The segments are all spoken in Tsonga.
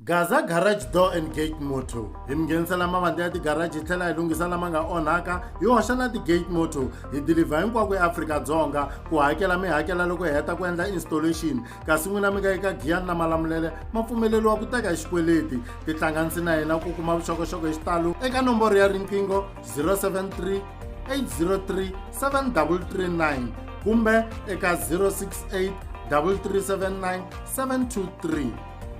Gaza Garage Door and Gate Motor hi mi nghenisela mavandla ya tigaraji hi tlhela hi lunghisa lama nga onhaka hi hoxa na ti-gate motor hi dilivha hinkwako eAfrika-Dzonga ku hakela mi hakela loko hi heta ku endla installation kasi n'wina mi nga eka Giyani na Malamulele ma pfumeleriwa ku teka hi xikweleti tihlanganisi na hina ku kuma vuxokoxoko hi xitalo eka nomboro ya riqingho 073 803 7339 kumbe eka 068 3379 723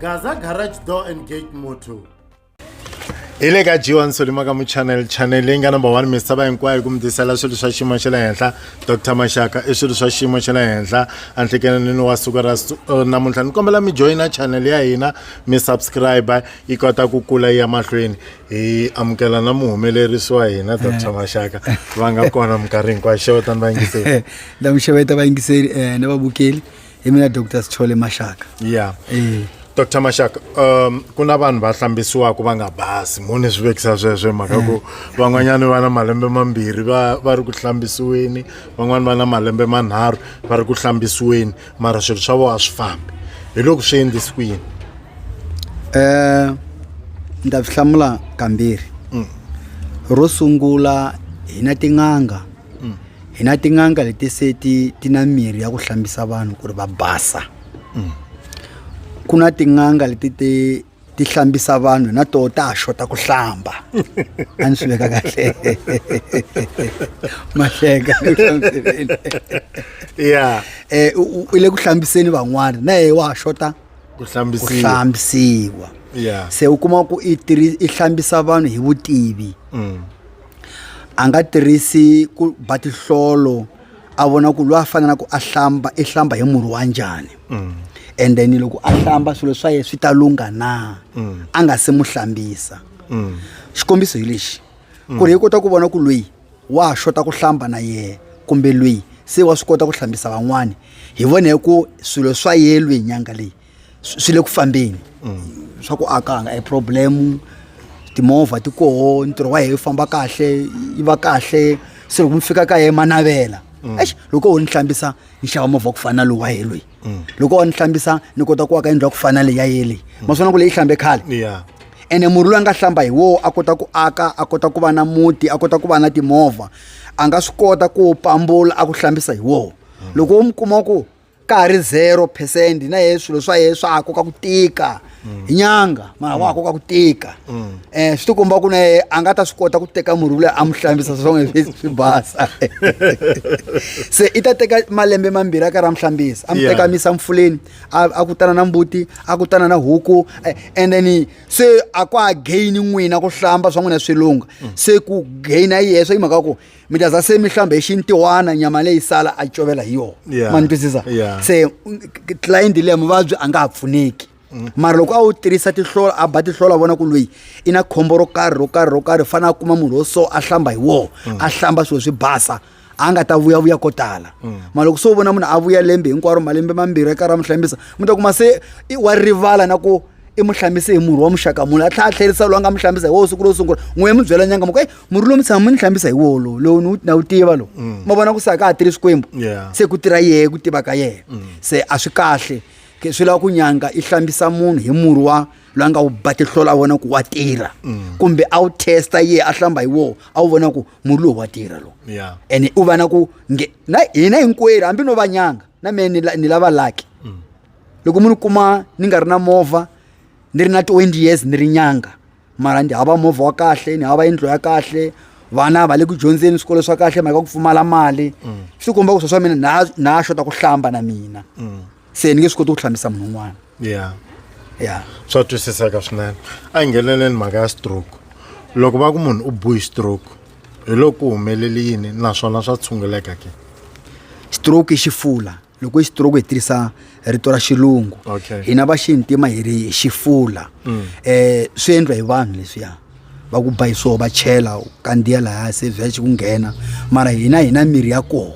Gaza Garage Door and Gate Motor. Hi le ka G1 Solima ka Muchannel channel leyi nga number 1 misava hinkwayo ku mi tisela swilo swa xiyimo xa le henhla Dr Mashaka i swilo swa xiyimo xa le henhla anhlekeleni wa siku ra namuntlha ni kombela mi joyina channel ya hina mi subscribe yi kota ku kula yi ya mahlweni hi amukela na muhumelerisi wa hina Dr Mashaka va nga kona minkarhi hinkwayo xewetani vayingiseri Nda mi xeweta vayingiseri na vabukeli hi mina Dr Sithole Mashaka ya Dr Mashaka ku na vanhu va hlambisiwaka va nga basi mo ni swi vekisa sweswo hi mhaka ku van'wanyana va na malembe mambirhi va va ri ku hlambisiweni van'wani va na malembe manharhu va ri ku hlambisiweni mara swilo swa vona a swi fambi hi loko swi endlisi ku yini Ni ta swi hlamula kambirhi ro sungula hi na tin'anga hi na tin'anga leti se ti ti na mirhi ya ku hlambisa vanhu ku ri va basa ku na tin'anga leti ti ti hlambisa vanhu na toho ta ha xota ku hlamba a ni swi veka kahle mahleka ya u le ku hlambiseni van'wana na yehe wa ha xota ku ku hlambisiwa ya se u kuma ku i i hlambisa vanhu hi vutivi a nga tirhisi ku ba tihlolo a vona ku loyi a fanele ku a hlamba i hlamba hi murhi wa njhani and then loko a hlamba swilo swa yena swi ta lungha na a nga se mu hlambisa xikombiso hi lexi ku ri hi kota ku vona ku loyi wa ha xota ku hlamba na yehe kumbe loyi se wa swi kota ku hlambisa van'wani hi vona hi ku swilo swa yehe loyi nyanga leyi swi le ku fambeni swa ku aka a hi problem timovha ti koho ntirho wa yehe wu famba kahle yi va kahle se loko mi fika ka yehe ma navela exi loko wo ni hlambisa ni xava movha wa ku fana na lowu wa yehe loyi loko wo ni hlambisa ni kota ku aka yindlu ya ku fana na leyi ya yehe leyi ma swi vona ku leyi hlambe khale ene murhi loyi a nga hlamba hi woho a kota ku aka a kota ku va na muti a kota ku va na timovha a nga swi kota ku wu pambula a ku hlambisa hi woho loko wo mi kuma ku ka ha ri 0% na yehe swilo swa yehe swa ha koka ku tika hi nyanga mara wa ha koka ku tika swi ti komba ku na yehe a nga ta swi kota ku teka murhi luya a mu hlambisa swa n'we swi basa se i ta teka malembe mambirhi a karhi a mu hlambisa a mu teka misa mfuleni a ku tana na mbuti a ku tana na huku and then se a kwa ha gain n'wina ku hlamba swa n'wina swi lungha se ku gain yehe swa yi mhaka ku mi ta za se mi hlamba hi xintiwana nyama leyi sala a covela hi yona Yeah. ma ni twisisa Yeah. se client leya muvabyi a nga ha pfuneki mara loko a wu tirhisa tihlola a ba tihlola a vona ku loyi i na khombo ro karhi ro karhi ro karhi fanele a kuma munhu wo so a hlamba hi woho a hlamba swilo swi basa a nga ta vuyavuya ko tala mara loko se u vona munhu a vuya lembe hinkwaro malembe mambirhi a karhi a mu hlambisa mi ta kuma se wa rivala na ku i mu hlambise hi murhi wa muxaka muni a tlhela a tlherisa loyi a nga mu hlambisa hi woho siku ro sungula n'we mi byela nyanga mi ku eyi murhi lowu mi tshama mi ni hlambisa hi woho lowu lowu ni wu na wu tiva lowu ma vona ku se a ka ha tirhi swikwembu se ku tirha yehe ku tiva ka yehe se a swi kahle Ke swi lava ku nyanga i hlambisa munhu hi murhi wa loyi a nga wu ba tihlola a vona ku wa tirha kumbe a wu testa yehe a hlamba hi woho a wu vona ku murhi lowu wa tirha lowu ene u va na ku nge na hina hinkwerhu hambi no va nyanga na mehe ni lava lucky loko mi ni kuma ni nga ri na movha ni ri na 20 years ni ri nyanga mara ni hava movha wa kahle ni hava yindlu ya kahle vana va le ku dyondzeni swikolo swa kahle mhaka ku pfumala mali swi komba ku swa swa mina na na xota ku hlamba na mina se ni nge swi koti ku hlambisa munhu un'wana ya Swa twisiseka swinene a hi ngheneleni mhaka ya stroke loko va ku munhu u biwe hi stroke hi loko ku humelele yini naswona swa tshunguleka ke stroke i xifula loko i stroke hi tirhisa rito ra xilungu hina va xintima hi ri xifula swi endliwa hi vanhu leswiya va ku ba hi swoho va chela u kandziya lahaya se vhele xi ku nghena mara hina hi na mirhi ya koho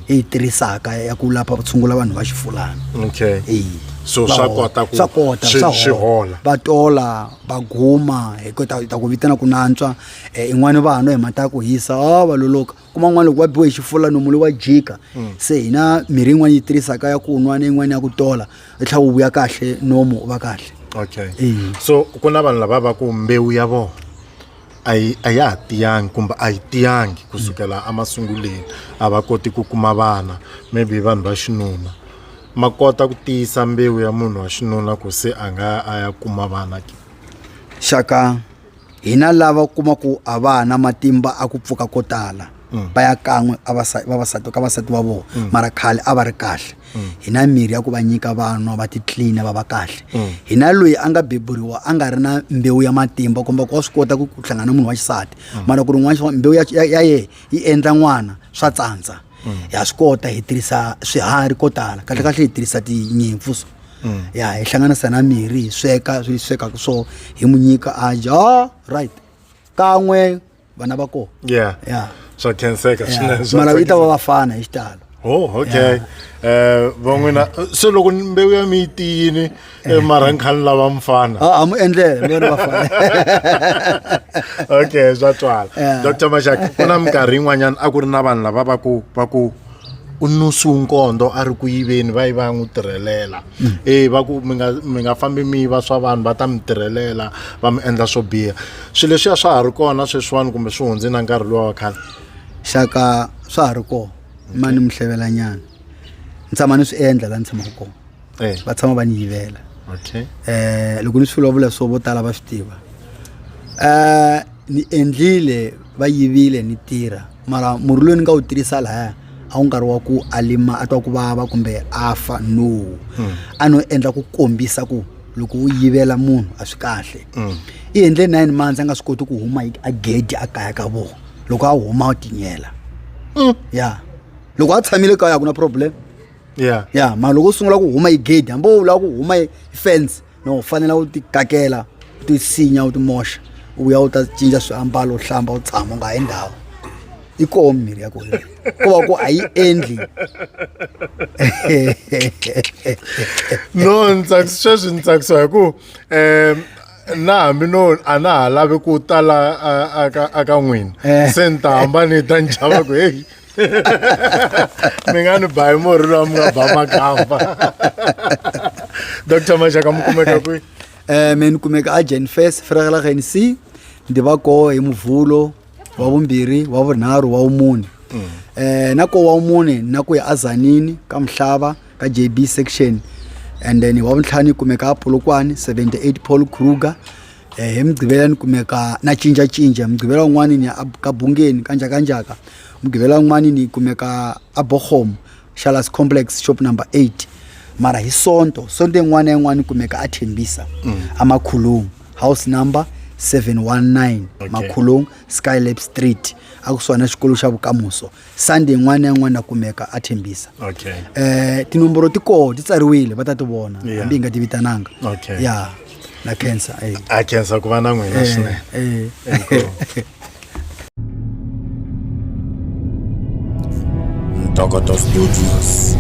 hi yi tirhisaka ya ku lapa ku tshungula vanhu va xifulana E. So Va swa hola. kota ku swa kota swi swa swi hola va tola va guma hi ku ta ta ku vitana ku nantswa in'wani va nwa hi mati ya ku hisa a va loloka kuma n'wana loko va biwe hi xifula nomu lowu wa jika se hina mirhi yin'wana yi tirhisaka ya ku nwa na yin'wana ya ku tola yi tlhela wu vuya kahle nomu u va kahle. Okay. Eh. So ku na vanhu lava va ku mbewu ya vona a yi a ya ha tiyangi kumbe a yi tiyangi kusukela emasunguleni a va koti ku kuma vana maybe vanhu va xinuna ma kota ku tiyisa mbewu ya munhu wa xinuna ku se a nga a ya kuma vana ke Xaka hina lava kuma ku a va ha na matimba a ku pfuka ko tala va ya kan'we a vavasati ka vasati va vona mara khale a va ri kahle hi na mirhi ya ku va nyika va nwa va ti tlilina va va kahle hi na loyi a nga beburiwa a nga ri na mbewu ya matimba kumbe ku wa swi kota ku hlangana na munhu wa xisati mara ku ri n'wana mbewu ya yehe yi endla n'wana swa tsandza ha swi kota hi tirhisa swiharhi ko tala kahle kahle hi tirhisa tinyimpfu so ya hi hlanganisa na mirhi hi sweka swi swekaka swo hi mu nyika a dya ah, right kan'we vana va kona yeah ya swa khenseka swinene swa mara yi ta tsakisa. va vafana hi xitalo Oh, okay. Eh van'wina se loko mbewu ya mi yi tiyini eh, mara ni kha ni lava mfana. a a mu endlela mi vona vafana Okay, swa twala. Yeah. Dr. Mashaka, ku na minkarhi yin'wanyana a ku ri na vanhu lava va ku va ku u nusiwe nkondo a ri ku yiveni va yi va ya n'wi tirhelela e va ku mi nga mi nga fambi mi yiva swa vanhu va ta mi tirhelela va mi endla swo biha swilo leswiya swa ha ri kona sweswiwani kumbe swi hundze na nkarhi luwa wa khale xaka swa ha ri kona mani mi hlevelanyana ni tshama ni swi endla laha ni tshamaka kona Eh. va tshama va ni yivela okay eh loko ni swi vulavula swo vo tala va swi tiva eh ni endlile va yivile ni tirha mara murhi loyi ni nga wu tirhisa lahaya a wu nkarhi wa ku a lima a twa ku vava kumbe a fa no a no endla ku kombisa ku loko u yivela munhu a swi kahle i endle 9 months a nga swi koti ku huma a gedi a kaya ka vona loko a huma u tinyela ya loko a tshamile kaya a ku na problem yeah ya mara loko u sungula ku huma hi gate hambi u lava ku huma hi fence no u fanele u ti kakela u ti sinya u ti moxa u vuya u ta cinca swiambalo u hlamba u tshama u nga yi ndhawu yi koho mimirhi ya kona ko va ku a yi endli no ni tsakisa sweswi ni tsakisiwa hi ku um na hambi no a na ha lavi ku tala a ka a ka n'wina Eh. se ni ta hamba ni ta ni chava ku heyi mi nga ni ba hi murhi lowa mi nga ba makamba dr mashaka mi kumeka kwihi um me ni kumeka a Jenfes Vereeniging C ndi va koho hi Muvhulo wa vumbirhi wa vunharhu wa vumune eh na ko wa vumune na ku ya aZanini ka Mhlava ka JB section and then wa vuntlhanu yi kumeka a Polokwane 78 Paul Kruger eh hi Mugqivela ni kumeka na cincacinca Mugqivela wun'wani ni ya a- ka Bungeni ka Njhakanjhaka Mugqivela wun'wani ni kumeka a Bochum Shalas Complex shop number 8 mara hi Sonto Sonto yin'wana na yin'wana ni kumeka a Tembisa a Makhulung house number 719 Okay. Makhulung Skylab Street a kusuhani na xikolo xa Vukamuso Sunday yin'wana na yin'wana na kumeka a Tembisa okay eh tinomboro ti koho ti tsariwile va ta ti vona Yeah. hambi hi nga ti vitananga Okay. ya na khensa eh a khensa ku va na n'wina swinene eh Inkomu. Ntokoto Studios.